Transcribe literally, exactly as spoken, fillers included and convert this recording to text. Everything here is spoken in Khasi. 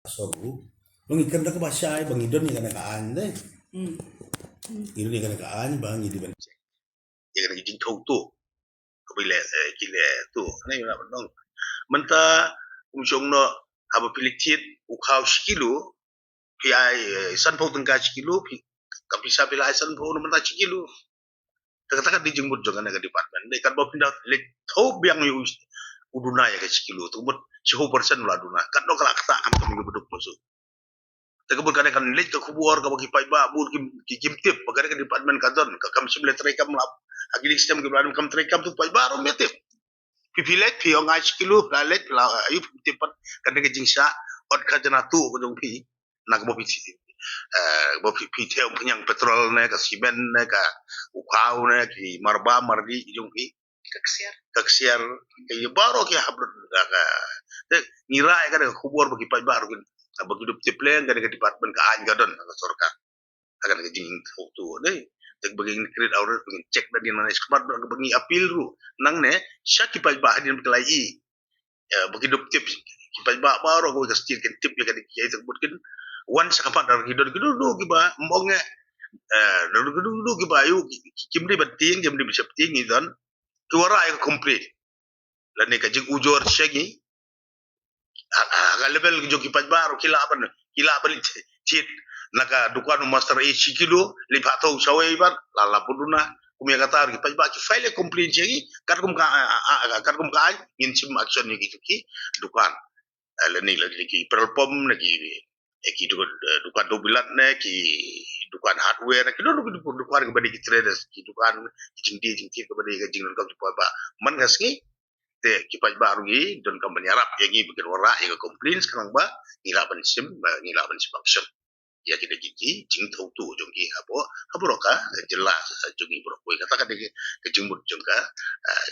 Sorry. Ngi kren da kaba shai ba ngi don ïa kane ka aiñ de. Ngi don ïa kane ka aiñ ba ngi dei ban check ïa kane ka jingthaw tuh kaba leh, eh, ki leh tuh ne ïa nong. Mynta kum shong noh haba phi leit thied u khaw shi kilo, phi ai, eh, sanphew tyngka shi kilo, phi ka pisa phi la ai sanphew na mynta shi kilo. Te kata ka dei jingmut jong kane ka department. Dei katba phin da leit thoh biang ïa u, u duna ïa ka shi kilo, te mut shiphew percent u la duna. Katno ka la ktah kam kam ïa u baduk musu. Te ka mut kane kan leit ka khubor kaba ki paidbah bun kim, ki kim tip ba kane ka department ka don, ka kam shym leh treikam la. Ha ki link stem ki ba kam treikam tu paidbah ruh ym tip. Phi phi leit phi ong ai shi kilo, la leit la ayu phi tip pat kane ka jingshah ot khajna tuh ka jong phi. Na kaba phi, eh, ba phi, phi thew pynïang petrol ne, ka simen ne, ka u khaw ne, ki marba mardi ki jong phi. Ka ksiar. Ka ksiar, ka ïa baroh ki hap lut ka, ka. Te ngi rah ïa kane ka khubor ba ki paidbah ruh kin, ba ki dup tip leh kane ka department ka aiñ ka don ka sorkar. Ha kane ka jingthaw tuh ne. Te ba ngin create awareness, ba ngin check da dien nangne, sha khmat ba ngi appeal ruh nangne sha ki paidbah hadien ba ki la ïohi. Ïa, ba ki dup tip, ki paidbah baroh kawei ka state kin tip ïa kane ka jingthaw tuh, kin wan sha khmat, da ki don, ki don ruh kiba ym ong eh, eh, da ki don ruh kiba ayu ki, ki, kim dei ban tieng, kim dei ban sheptieng, ngi don ki wanrah ïa ka complain. Lane ka jingujor sha ngi. Ha, ha, ha ka level ki jong ki paidbah ruh ki lah ban, ki lah ban thied na ka dukan u Master A shi kilo, leit phah thoh shawei pat, la la puduna. Kum ïa kata ruh ki paidbah ki file complain sha ngi, katkum ka, a, a, a, katkum ka aiñ, ngin shim action ïa ki, ki dukan. Eh, lane, lane ki petrol pump, na ki, eh, ki dukan, eh, dukan dewbilat ne, ki dukan hardware ne, ki don, don ki dukan kiba dei ki traders, ki dukan, ki jingdie jingthied kiba dei ka jingdonkam ki paidbah. Man ka sngi te ki paidbah ruh ki donkam ban ïarap ïa ngi ba kin wanrah ïa ka complaints khnang ba ngi lah ban shim, ba ngi lah ban shim action ïa kita ki, ki jingthaw tuh jong ki hapoh, hapoh ka jylla jong ngi baroh kawei. Kata ka dei ka jingmut jong ka, eh,